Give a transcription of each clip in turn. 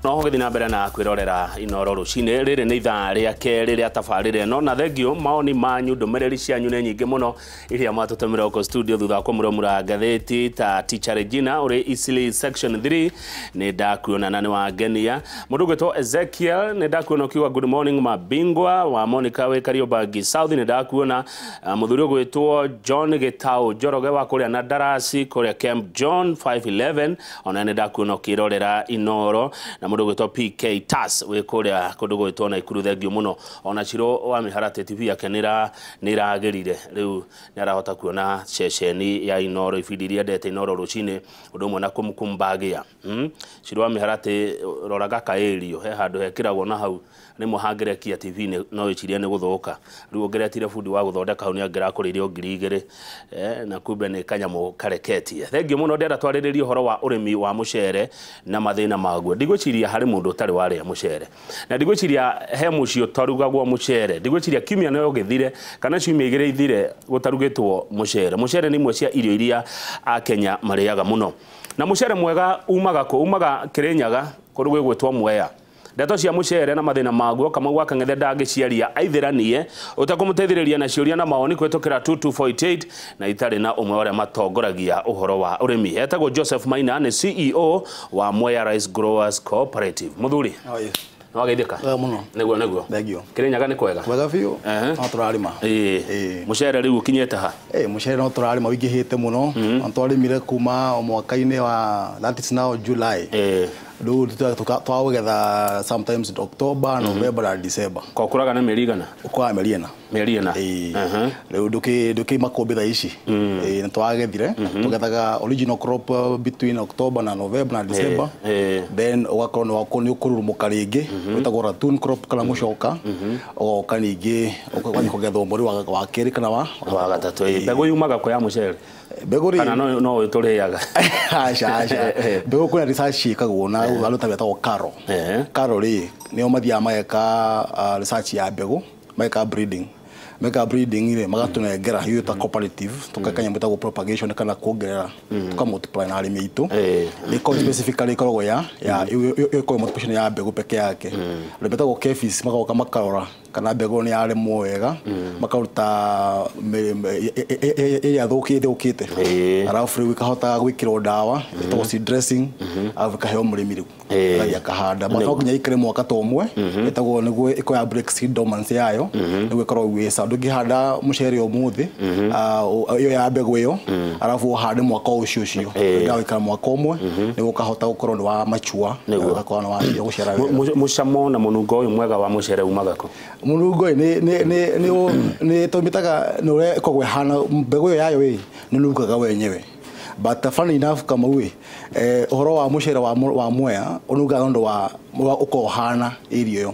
No gũgĩthiĩ na mbere na kwĩrorera Inoro rũcinĩ. Rĩrĩ nĩ ithaa rĩa kerĩ rĩa tabarĩra ĩno, na thengio maoni manyu, ndũmĩrĩri cianyu nĩ nyingĩ mũno iria mwatũtũmĩra gũkũ studio thutha wa kũmũrũmũra ngathĩti. Ta Teacher Regina ũrĩ Eastleigh section 3, nĩ ndakuona na nĩ wangenia. Mũndũ ũgwĩtwo Ezekiel, nĩ ndakuona ũkiuga good morning mabingwa. Wa Monica wĩ Kariobangi South, nĩ ndakuona. Mũthuri ũgwĩtwo John Gĩtaũ Njoroge wa kũrĩa na Darasi kũrĩa Camp John 511, ona nĩ ndakuona ũkĩrorera Inoro. Na mũndũ ũgwĩtwo PK Tas wĩ kũrĩa kũndũ gwĩtwo Naikuru, thengio mũno. Ona Ciro wa Mĩharatĩ, TV yake nĩ ĩragĩrire, rĩu nĩ arahota kuona ceceni ya Inoro, ibindi iria endete, Inoro rũcinĩ, ũndũ ũmwe na kũmkumbagia. Ciro wa Mĩharatĩ, roraga kaĩrio he handũ hekĩragwo na hau rĩmwe hangĩrekia TV no wĩcirie nĩ gũthũka. Rĩu ũngĩretire bundi wa gũthondeka hau nĩ angĩrakũrĩire 2000, na kumbe nĩ kanyamũ kareketie. Thengio mũno. Ndĩrenda twarĩrĩrie ũhoro wa ũrĩmi wa mũcere na mathĩna maguo. Ndigwĩciria harĩ mũndũ ũtarĩ warĩa mũcere, na ndigwĩciria he mũciĩ ũtarugagwo mũcere. Ndigwĩciria kiumia no gĩthire kana ciumia igĩrĩ ithire gũtarugĩtwo mũcere. Mũcere nĩ imwe cia irio iria Akenya marĩaga mũno. Na mũcere mwega umaga kũ? Umaga Kĩrĩnyaga, kũndũ gwĩgwĩtwo Mwea. Ndeto cia mũcere na mathĩna maguo, Kamau wa Kang'ethe ndangĩciaria aithĩranie ũtekũmũteithĩrĩria na ciũria na mawoni kũhĩtũkĩra 22488, na itarĩ na ũmwe wa arĩa matongoragia ũhoro wa ũrĩmi. Etagwo Joseph Maina, nĩ CEO wa Mwea Rice Growers Cooperative. Mũthuri, nĩ wageithĩka? Wega mũno. Nĩguo. Thengio. Kĩrĩnyaga nĩ kwega? Wega biũ. No tũrarĩma. Ĩĩ, mũcere rĩu ũkinyĩte ha? Mũcere no tũrarĩma, ũingĩhĩte mũno. Na twarĩmire kuma o mwaka-inĩ wa, that is now July. Rĩu twaũgetha sometimes in October, November na December. Kokũraga na mĩeri igana? Ũkoraga mĩeri 4. Mĩeri 4. Ĩĩ. Rĩu ndũkĩ makũmbĩ thaa ici. Ĩĩ, nĩ twagethire. Tũgethaga original crop between October na November na December. Then ũgakorwo nĩ ũkũrurumũka rĩngĩ, wĩtagwo ratoon crop kana mũcoka, ũgoka ningĩ ũgathiĩ kũgethwo mweri wa kerĩ kana wa wa gatatũ. Ĩĩ. Mbegũ yumaga kũ ya mũcere? Mbegũ rĩ, Kana no tũrĩaga? Aca, aca, mbegũ kwĩna research ciĩkagwo na andũ ta metagwo KALRO. KALRO rĩ, nĩo mathiaga mageka research ya mbegũ, mageka breeding. Meka breeding rĩ, magatũnengera ithuĩ ta cooperative, tũgeka nyamũ ĩtagwo propagation kana kuongerera, tuka multiply na arĩmi aitũ. Ĩkoragwo specifically ĩkoragwo ya ĩkoragwo multiplication ya mbegũ peke yake. Andũ metagwo KEPHIS magoka makarora kana mbegũ nĩ yarĩmwo wega, makaruta ĩrĩa thũkĩte, arabu rĩu ĩkahota gwĩkĩrwo ndawa ĩtagwo seed dressing, arabu ĩkaheo mũrĩmi, rĩu agathiĩ akahanda. But no nginya ikare mwaka ta ũmwe, ĩtagwo nĩguo ĩkoya break seed dormancy yayo, nĩguo ĩkorwo gwĩ sawa. Ndũngĩhanda mũcere ũmũthĩ, ĩyo ya mbegũ ĩyo, arabu ũhande mwaka ũcio ũcio. Wendaga gũikara mwaka ũmwe nĩguo ũkahota gũkorwo nĩ wa mature, ũgakorwo nĩ wa gũciara wega. Mũcamo na mũnungo ũyũ mwega wa mũcere umaga kũ? Mũnungo ĩ, nĩ tũmĩtaga nĩ ũrĩa ĩkoragwo ĩhana mbegũ ĩyo yayo ĩ nĩ nungaga wenyewe. But funny enough, Kamau ĩ, ũhoro wa mũcere wa Mwea ũnungaga ũndũ wa ũkorwo ũhana area ĩyo,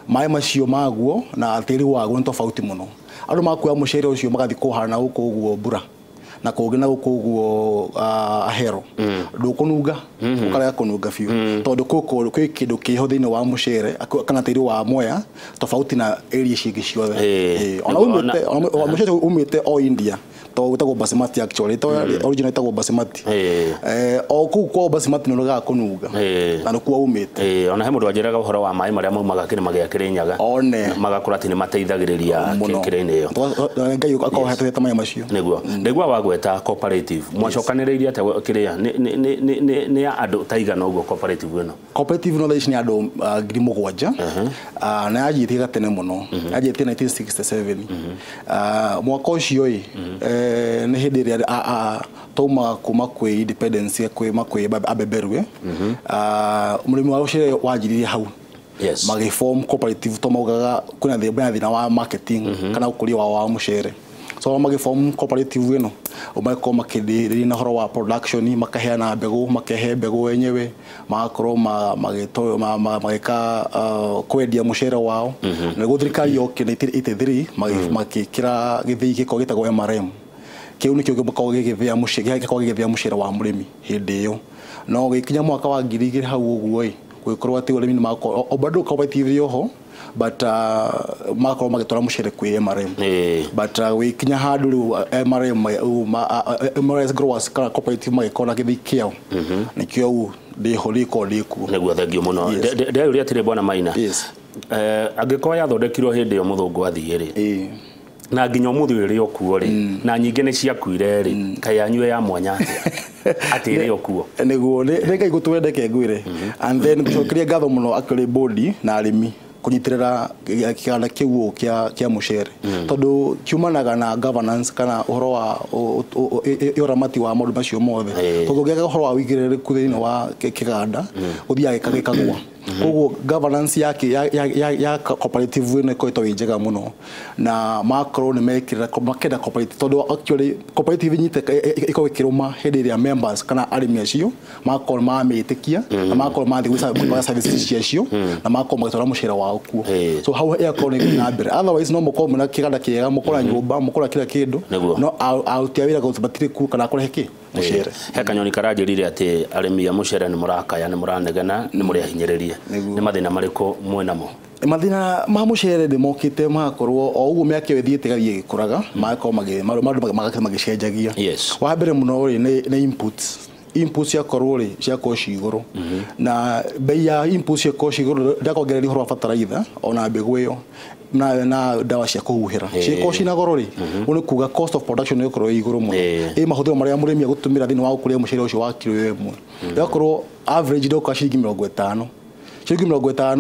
maĩ macio maguo na tĩri waguo nĩ tofauti mũno. Andũ makuoya mũcere ũcio magathiĩ kũhanda gũkũ ũguo Mbura na kũngĩ na gũkũ ũguo Ahero, ndũkũnunga, ũkarega kũnunga biũ, tondũ kũkũ kwĩ kĩndũ kĩho thĩinĩ wa mũcere kana tĩri wa Mwea tofauti na area ici ingĩ ciothe. Ĩĩ, ona umĩte ona mũcere umĩte o India, to wĩtagwo basmati actually, to original ĩtagwo basmati. O kũu kwa basmati nĩ ũregaga kũnunga na nĩkuo umĩte. Ĩĩ, ona he mũndũ wanjĩraga ũhoro wa maĩ marĩa maumaga kĩrĩma gĩa Kĩrĩnyaga One. Magakorwo atĩ nĩ mateithagĩrĩria Mũno. kĩrĩa-inĩ ĩyo. Ngai akorwo hetũhete maĩ macio. Nĩguo ndaigua wagweta cooperative, mwacokanĩrĩirie atĩa? Kĩrĩa nĩ ya andũ ta igana ũguo cooperative ĩno? Cooperative no thaa ici nĩ andũ 7,000. Na yanjĩtie gatene mũno, yanjĩtie 1967. Mwaka ũcio ĩ, nĩ hĩndĩ ĩrĩa twauma kuma kwĩ independence, kwĩ makwĩ abeberwe. Mũrĩmi wa mũcere wanjiririe hau, magĩform cooperative to maugaga kwĩna thĩna wa marketing kana ũkũria wa mũcere, so magĩform cooperative ĩno, magakorwo makĩrĩria na ũhoro wa production, makaheana mbegũ, makehe mbegũ wenyewe, magakorwo magĩka kwendia mũcere wao. Na nĩguo thirikari yokire 1983, magĩkĩra gĩthĩi gĩkoragwo gĩtagwo MRM. Kĩu nĩkĩo gĩkoragwo gĩgĩthĩa mũcere, gĩkoragwo gĩgĩthĩa mũcere wa mũrĩmi hĩndĩ ĩyo. No gĩkinya mwaka wa 2000 hau ũguo ĩ, gũgĩkorwo atĩ ũrĩmi nĩ makorwo o bado cooperative yoho, but magakorwo magĩtwara mũcere kwĩ MRM. But gũgĩkinya handũ rĩu MRM MRS growers kana cooperative magĩkorwo na gĩthĩi kĩao, nĩkĩo rĩu ndĩho rĩkorwo ndĩkuo. Nĩguo, thengio mũno. Ndeyũria atĩrĩ, bwana Maina, Yes. Angĩkorwo yathondekirwo hĩndĩ ĩyo mũthũngũ athiĩ rĩ, na nginya ũmũthĩ ũyũ ĩrĩ o kuo rĩ, na nyingĩ nĩ ciakuire rĩ, kaĩ yanyu ĩ ya mwanya atĩa atĩ ĩrĩ o kuo? Nĩguo, nĩ Ngai gũtwendeke ngwĩre, and then ngũcokeria ngatho mũno akĩrĩ bodi na arĩmi kũnyitĩrĩra kĩganda kĩu ũũ kĩa mũcere, tondũ kiumanaga na governance kana ũhoro wa ũramati wa maũndũ macio mothe, tondũ ũngĩaga ũhoro wa ũigĩrĩrĩku thĩinĩ wa kĩganda ũthiaga gĩkagũa. Koguo governance yake ya cooperative ĩno ĩkoretwo ĩ njega mũno, na makorwo nĩ mekĩrĩra makenda cooperative, tondũ actually cooperative inyite ĩkorwo ĩkĩrũma hĩndĩ ĩrĩa members kana arĩmi acio makorwo mamĩtĩkia na makorwo mathiĩ gwĩ services ciacio na makorwo magĩtwara mũcere wao kuo. So hau ĩgakorwo nĩ ĩgũthiĩ na mbere. Otherwise no mũkorwo mwĩna kĩganda kĩega, mũkorwo na nyũmba, mũkorwo na kila kĩndũ, no aruti a wĩra matirĩ kuo kana kũrehe kĩ mũcere. He kanyoni karanjĩrire atĩ arĩmi a mũcere nĩ mũrakaya, nĩ mũranegena, nĩ mũrĩahinyĩrĩrie. Nĩ mathĩna marĩkũ mwĩnamo? Mathĩna ma mũcere nĩ mokĩte magakorwo o ũguo mĩaka ĩyo ĩthiĩte ĩgathiĩ ĩgĩkũraga, magakorwo maũndũ magĩcenjagia. Wa mbere mũno rĩ nĩ inputs. Inputs ciakorwo rĩ ciakorwo ci igũrũ, na bei ya inputs ciakorwo ci igũrũ, ndakongereria ũhoro wa bataraitha ona mbegũ ĩyo na ndawa cia kũhuhĩra ciakorwo cina goro rĩ, ũguo nĩ kuga cost of production ĩgũkorwo ĩ igũrũ mũno. Ĩ mahũthĩro marĩa mũrĩmi egũtũmĩra thĩinĩ wa gũkũria mũcere ũcio wa kiro ĩmwe ĩgakorwo average ndĩgũkorwo ciringi 50, ciringi 50,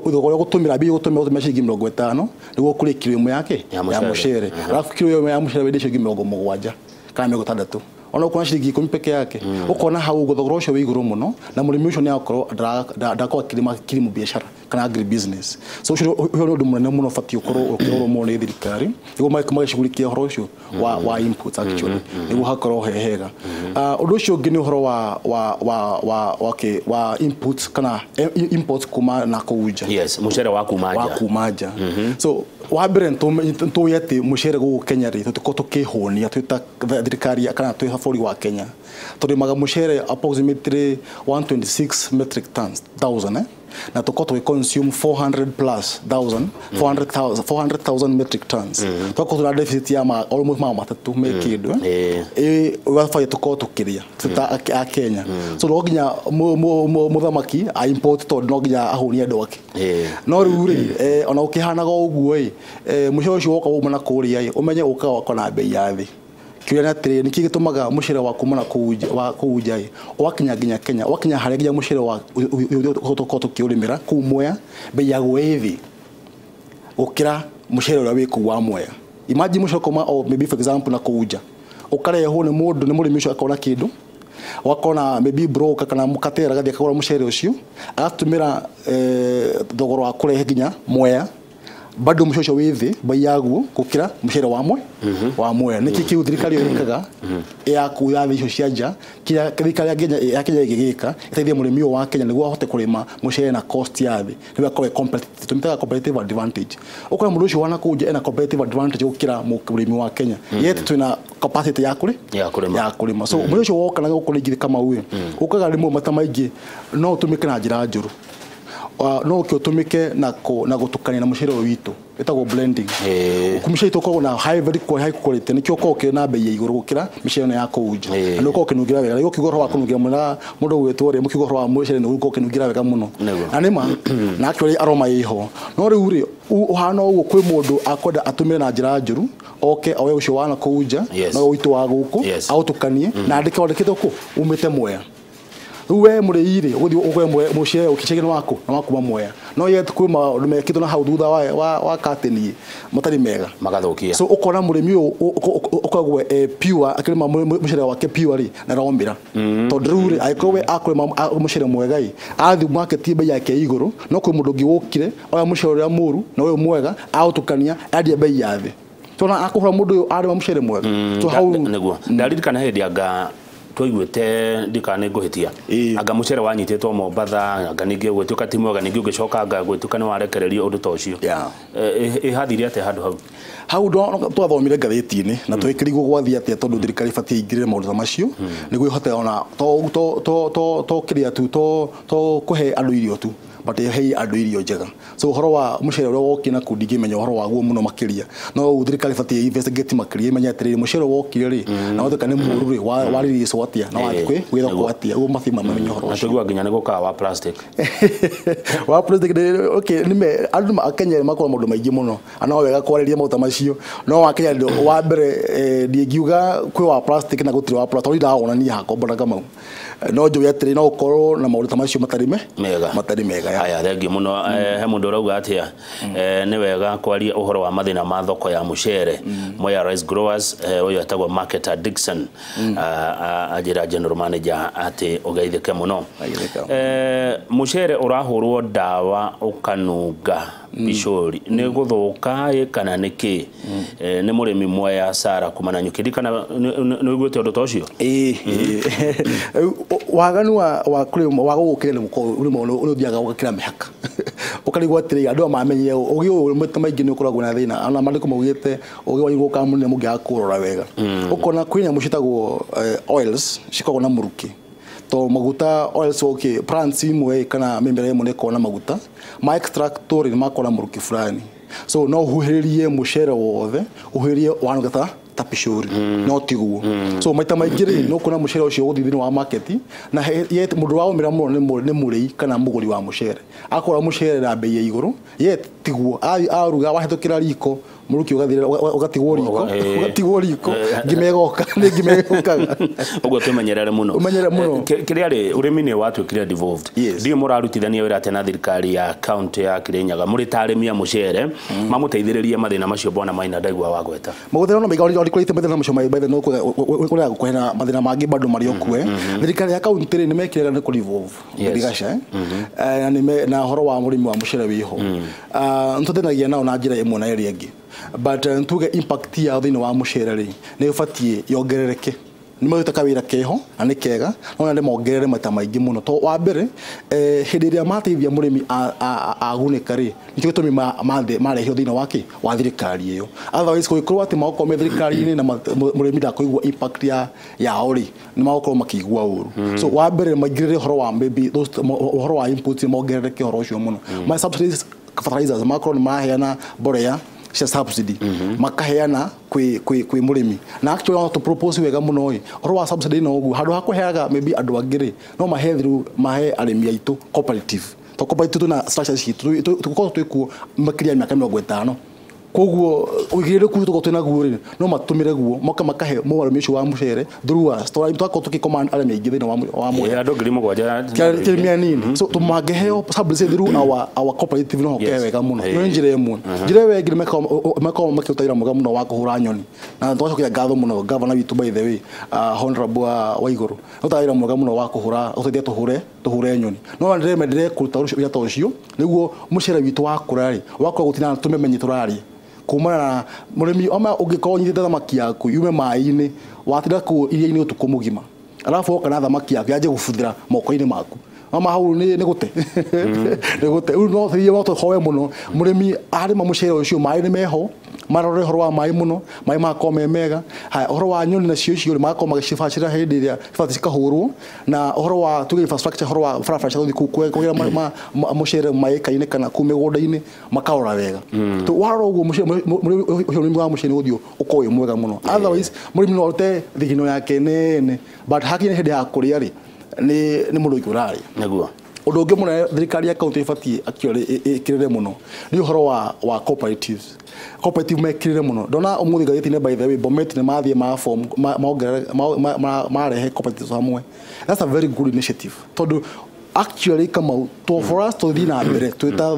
ũrĩa gũtũmĩra mbia gũtũmĩra ciringi 50 nĩguo ũkũrie kiro ĩmwe yake Ya ya mũcere. mũcere. Alafu kiro ĩmwe ya mũcere wendia ciringi 70 kana 60, ona ũkona ciringi 10 peke yake, ũkona hau ũguo thogora ũcio wĩ igũrũ mũno, na mũrĩmi ũcio nĩ akorwo ndakorwo akĩrĩma kilimo biashara kana agri business. So ũcio ũcio nĩ ũndũ mũnene mũno ũbatiĩ ũkorwo ũkĩrorwo mũno nĩ thirikari nĩguo magĩshughulikia ũhoro ũcio wa inputs actually nĩguo hakorwo he hega. Ũndũ ũcio ũngĩ nĩ ũhoro wa inputs kana imports kuma na kũu nja. Yes, mũcere wa kuma wa nja. Kuma nja. So wa mbere nĩtũĩ atĩ mũcere gũkũ Kenya rĩ, tũtikorwo tũkĩhũnia twĩ ta thirikari kana twĩ bũrũri wa Kenya. Tũrĩmaga mũcere approximately 126 metric tons thousand, na tũkorwo tũgĩ consume 400 plus thousand, 400,000 400,000 metric tons. Tũgakorwo twĩna deficit ya almost 300 me kĩndũ, ĩ ũgabaya tũkorwo tũkĩrĩa twĩ ta a Kenya. So no nginya mũthamaki a import, tondũ no nginya ahũnie andũ ake. No rĩu rĩ, ona ũkĩhanaga o ũguo ĩ, mũcere ũcio woka wauma na kũrĩa ĩ, ũmenye ũkaga wako na bei ya thĩ. Kĩũria nĩ atĩrĩrĩ, nĩkĩ gĩtũmaga mũcere wa kuma na kũu nja wa kũu nja ĩ ũgakinya nginya Kenya, ũgakinya harĩa nginya mũcere wa tũkorwo tũkĩũrĩmĩra kũu Mwea bei yaguo ĩ thĩ gũkĩra mũcere ũrĩa wĩ kũu wa Mwea? Imagine mũcere kuma o maybe for example na kũu nja ũkarehwo nĩ mũndũ, nĩ mũrĩmi ũcio akona kĩndũ, ũgakona maybe broker kana mũkatera agathiĩ akagũra mũcere ũcio agatũmĩra thogora wa kũrehe nginya Mwea, bado mũcere ũcio wĩ thĩ bei yaguo gũkĩra mũcere wa mwe wa Mwea. Nĩkĩ kĩu thirikari ĩyo ĩkaga ya kuu ya thĩ icio cia nja, kĩrĩa thirikari ya Kenya ĩngĩgĩka ĩteithie mũrĩmi ũyũ wa Kenya nĩguo ahote kũrĩma mũcere na cost ya thĩ, nĩguo akorwo competitive, tũmĩtaga competitive advantage. Ũkora mũndũ ũcio wa na kũu nja ena competitive advantage gũkĩra mũrĩmi wa Kenya, yet twĩna capacity ya kũrĩ Ya kũrĩma. Ya kũrĩma. So mũrĩmi ũcio woka na gũkũ rĩngĩ Kamau ĩ, ũkaga rĩmwe mata maingĩ no ũtũmĩke na njĩra njũru. No ũke ũtũmĩke na gũtukania na mũcere ũyũ witũ, ĩtagwo blending. Mũcere witũ ũkoragwo na high, very high quality, nĩkĩo ũkoragwo ũkĩrĩ na bei ya igũrũ gũkĩra mĩcere ĩno ya kũu nja. Na nĩ ũkoragwo ũkĩnungĩra wega. Rĩu ũkiuga ũhoro wa kũnungĩra mũno, mũndũ ũgwĩtwo rĩ, mũkiuga ũhoro wa mũcere nĩ ũkoragwo ũkĩnungĩra wega mũno. Na nĩ ma na actually aroma ĩho. No rĩu rĩ, ũhana ũguo kwĩ mũndũ akwenda atũmĩre na njĩra njũru, oke oe ũcio wa na kũu nja na ũyũ witũ wa gũkũ, aũtukanie na andĩke wandĩkĩtwo kũ umĩte Mwea. Rĩu we mũrĩi rĩ, ũgũthiĩ ũgũre mũcere ũkĩcege nĩ waku na wakuma Mwea, no yet kwĩ maũndũ mekĩtwo na hau thutha wa curtain matarĩ mega, magathũkia. So ũkona mũrĩmi ũyũ ũkoragwo pure akĩrĩma mũcere wake pure rĩ, na aromĩra, tondũ rĩu rĩ, angĩkorwo we akũrĩma mũcere mwega ĩ, athiĩ market bei yake ĩ igũrũ, no kwĩ mũndũ ũngĩ wokire oya mũcere ũrĩa mũru na ũyũ mwega aũtukania endia bei ya thĩ, tona akũhũra mũndũ ũyũ arĩma mũcere mwega. So hau Nĩguo ndaririkana hĩndĩ anga twaiguĩte, ndikana nĩ ngũhĩtia, anga mũcere wanyitĩtwo Mombatha, anga ningĩ ũgĩtuĩka ti mwega, ningĩ ũgĩcoka anga gwĩtuĩka nĩ warekererio, ũndũ ta ũcio. Ĩhathire atĩa handũ hau? Hau twathomire ngathĩti-inĩ na twĩkĩrigwo gwathiĩ atĩa tondũ thirikari ĩbatiĩ ĩingĩrĩre maũndũ ta macio nĩguo ĩhote ona to kĩrĩa tu to kũhe andũ irio tu, but ĩhe andũ irio njega. So ũhoro wa mũcere ũrĩa wokire na kũu ndingĩmenya ũhoro waguo mũno makĩria, no thirikari ĩbatiĩ investigate makĩria ĩmenye atĩrĩrĩ mũcere wokire rĩ na watuĩka nĩ mũũru rĩ warĩrĩcwo atĩa na wathiĩ gwĩ thoko atĩa, ũguo mabatiĩ mamenye ũhoro ũcio. Na tũigua nginya nĩ gũkaga wa plastic. Wa plastic, okay, nĩme andũ a Kenya makoragwo maũndũ maingĩ mũno na no wega kwarĩria maũndũ ta macio, no wa Kenya wa mbere ndingiuga kwĩ wa plastic na gũtirĩ wa plastic tondũ ndawonania hakwa mbona Kamau, no njuge atĩrĩ no ũkorwo na maũndũ ta macio matarĩ mega, matarĩ mega. Aya, thengiũ mũno. He mũndũ ũrauga atĩa, nĩ wega kwaria ũhoro wa mathĩna ma thoko ya mũcere Mwea Rice Growers. Ũyũ etagwo Marketer Dixon, anjĩra general manager atĩ ũgeithĩke mũno. Mũcere ũrahũrwo ndawa ũkanunga picori nĩ gũthũka kana nĩ kĩ? Nĩ mũrĩmi Mwea Sara kuma na Nyuki. Kana nĩ ũiguĩte ũndũ ta ũcio? Ĩĩ, waganu wa wa gũgũkĩra nĩ ũthiaga ũgakĩra mĩhaka ũkarigwo atĩrĩ andũ aya mamenyire ũgĩ ũyũ maita maingĩ nĩ ũkoragwo na thĩna ona maandĩko maugĩte ũgĩ wanyu gũkamũnene mũngĩaga kũrora wega. Ũkona kwĩ nyamũ ciĩtagwo oils cikoragwo na mũrukĩ to maguta oils, okay, plants imwe kana mĩmera ĩmwe nĩ ĩkoragwo na maguta ma extract rĩ nĩ makoragwo na mũrukĩ fulani, so no ũhuhĩrĩrie mũcere wothe ũhuhĩrĩrie wanuka ta picori no tiguo. So maita maingĩ rĩ no kuona mũcere ũcio ũgũthiĩ thĩinĩ wa market na yet mũndũ waũmĩra mũno nĩ mũrĩi kana mũgũri wa mũcere akora mũcere na bei ya igũrũ, yet tiguo aruga wahĩtũkĩra riko mũrukĩ ũgathira ũgatigwo riko, ũgatigwo riko ngima ĩgoka nĩ ngima ĩgokaga. Ũguo tũmenyerere mũno, ũmenyerere mũno. Kĩrĩa rĩ ũrĩmi nĩ watuĩkire devolved, ndiũ mũrarutithania wĩra atĩa na thirikari ya county ya Kirinyaga mũrĩ ta arĩmi a mũcere mamũteithĩrĩrie mathĩna macio bwana Maina ndaigua wagweta? Mathĩna no maingĩ orĩkũrĩte mathĩna macio maithe no kũrĩa gũkũhe mathĩna mangĩ bado marĩ okuo. Thirikari ya county rĩ nĩ mekĩraga nĩ kũ devolve Girigaca na ũhoro wa mũrĩmi wa mũcere wĩho nĩtũteithanagia nao na njĩra ĩmwe na ĩrĩa ĩngĩ, but tuge impact yao thĩinĩ wa mũcere rĩ nĩ ũbatiĩ yongerereke. Nĩ marutaga wĩra keho na nĩ kega, no nĩ mongerere maita maingĩ mũno to wa mbere hĩndĩ ĩrĩa mateithia mũrĩmi agunĩka rĩ nĩkĩo gĩtũmi marehio thĩinĩ wake wa thirikari ĩyo. Otherwise kũngĩkorwo atĩ magũkorwo me thirikari-inĩ na mũrĩmi ndakũigua impact yao rĩ nĩ magũkorwo makĩigua ũru. So wa mbere maingĩrĩre ũhoro wa maybe ũhoro wa inputs mongerereke ũhoro ũcio mũno. Ma subsidies fertilizers makorwo nĩ maraheana mbolea cia subsidy makaheana kwĩ mũrĩmi na actually no to propose wega mũno ĩ ũhoro wa subsidy no ũguo handũ ha kũheaga maybe andũ angĩ rĩ no mahe through mahe arĩmi aitũ cooperative to cooperative tuna structure citũ tũkorwo twĩkuo makĩria ya mĩaka 50 koguo ũigĩrĩrĩku tũkorwo twĩna guo rĩ no matũmĩre guo moke makahe mũrĩmi ũcio wa mũcere through us twakorwo tũkĩ-command arĩmi aingĩ thĩinĩ wa mwea andũ 7,000 kĩrĩmia nini, so tũmangĩheo subsidy through our cooperative no hoke wega mũno. Ĩyo nĩ njĩra ĩmwe. Njĩra ĩyo ĩngĩ makoragwo makĩruta wĩra mwega mũno wa kũhũra nyoni na tũgacokia ngatho mũno gavana witũ by the way Honorable Waigũrũ arutaga wĩra mwega mũno wa kũhũra ũteithia tũhũre nyoni, no ndĩremendere kũruta wĩra ta ũcio nĩguo mũcere witũ wakũra rĩ wakũra gũtina tũmemenye tũrarĩa kumana na mũrĩmi oma ũngĩkorwo ũnyitĩte thamaki yaku yume maĩ-inĩ watinda kũu iria-inĩ ũtukũ mũgima alafu woka na thamaki yaku yanjie gũbuthĩra moko-inĩ maku ama hau nĩ gũte nĩ gũte. Rĩu no thiĩ no tũhoe mũno mũrĩmi arĩma mũcere ũcio maĩ nĩ meho marore ũhoro wa maĩ mũno maĩ magakorwo me mega. Haya ũhoro wa nyoni nacio icio rĩ magakorwo magĩcibacĩra hĩndĩ ĩrĩa cibatiĩ cikahũrwo na ũhoro wa tuge infrastructure ũhoro wa barabara cia gũthiĩ kũu kũgĩra mũcere maĩka-inĩ kana kũu mĩgũnda-inĩ makarora wega. Warora ũguo ũrĩmi wa mũcere nĩ ũgũthiĩ ũkorwo wĩ mwega mũno. Otherwise mũrĩmi no arute thigino yake nene but hakinya hĩndĩ ya kũrĩa rĩ nĩ mũndũ ũngĩ ũrarĩa. Nĩguo ũndũ ũngĩ mũnene thirikari ya county ĩbatiĩ actually ĩkĩrĩre mũno nĩ ũhoro wa cooperatives. Cooperative mekĩrĩre mũno. Ndona ũmũthĩ ngathĩti-inĩ by the way Bomet nĩ mathiĩ ma form marehe cooperatives hamwe. That's a very good initiative tondũ actually Kamau to for us tũthiĩ na mbere twĩta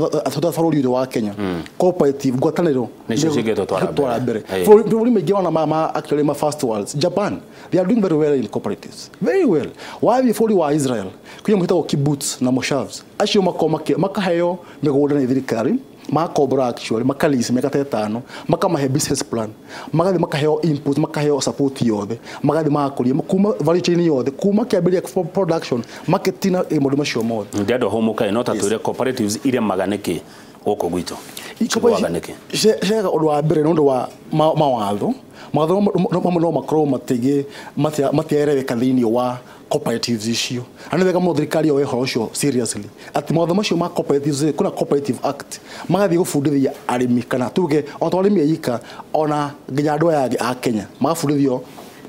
bũrũri ũyũ wa Kenya cooperative ngwatanĩro nĩcio cingĩtũtwara mbere. Bũrũri maingĩ ona ma actually ma first worlds Japan they are doing very well in cooperatives very well. Wathiĩ bũrũri wa Israel kwĩ nyamũ ĩtagwo kibbutz na moshavs acio makorwo makaheo mĩgũnda nĩ thirikari makombora actually makalisi mĩaka ta ĩtano makamahe business plan magathiĩ makaheo input makaheo support yothe magathiĩ magakũria kuma value chain yothe kuma kĩambĩrĩria production marketing na maũndũ macio mothe. Ndĩrenda hũmũke no ta twĩre cooperatives iremaga nĩkĩ Gũkũ gwitũ cigũaga nĩkĩ? Ciagaga ũndũ wa mbere nĩ ũndũ wa mawatho. Mawatho mamwe no makorwo matiareweka thĩinĩ wa cooperatives icio, na nĩ wega mũno thirikari yoe ũhoro ũcio seriously, atĩ mawatho macio ma cooperatives, kwĩna Cooperative Act, magathiĩ gũbundithia arĩmi, kana tuge o to arĩmi aika, ona nginya andũ aya angĩ a Kenya magabundithio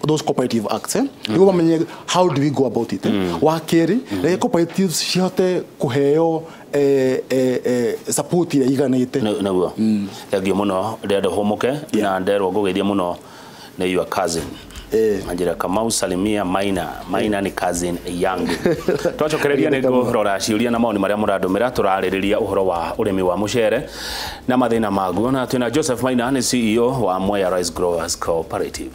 those cooperative acts, nĩguo mamenye how do we go about it. Wa kerĩ, reke cooperatives cihote kũheo support ĩrĩa iganĩte. Nĩguo, thengiũ mũno. Ndĩrenda hũmũke na nderwo ngũgeithie mũno nĩ your cousin. Anjira, "Kamau, salimia Maina. Maina ni cousin yangu." Twacokereria nĩ ngũrora ciũria na maoni marĩa mũrandũmĩra. Tũrarĩrĩria ũhoro wa ũrĩmi wa mũcere na mathĩna maguo, na twĩna Joseph Maina, nĩ CEO wa Mwea Rice Growers Cooperative.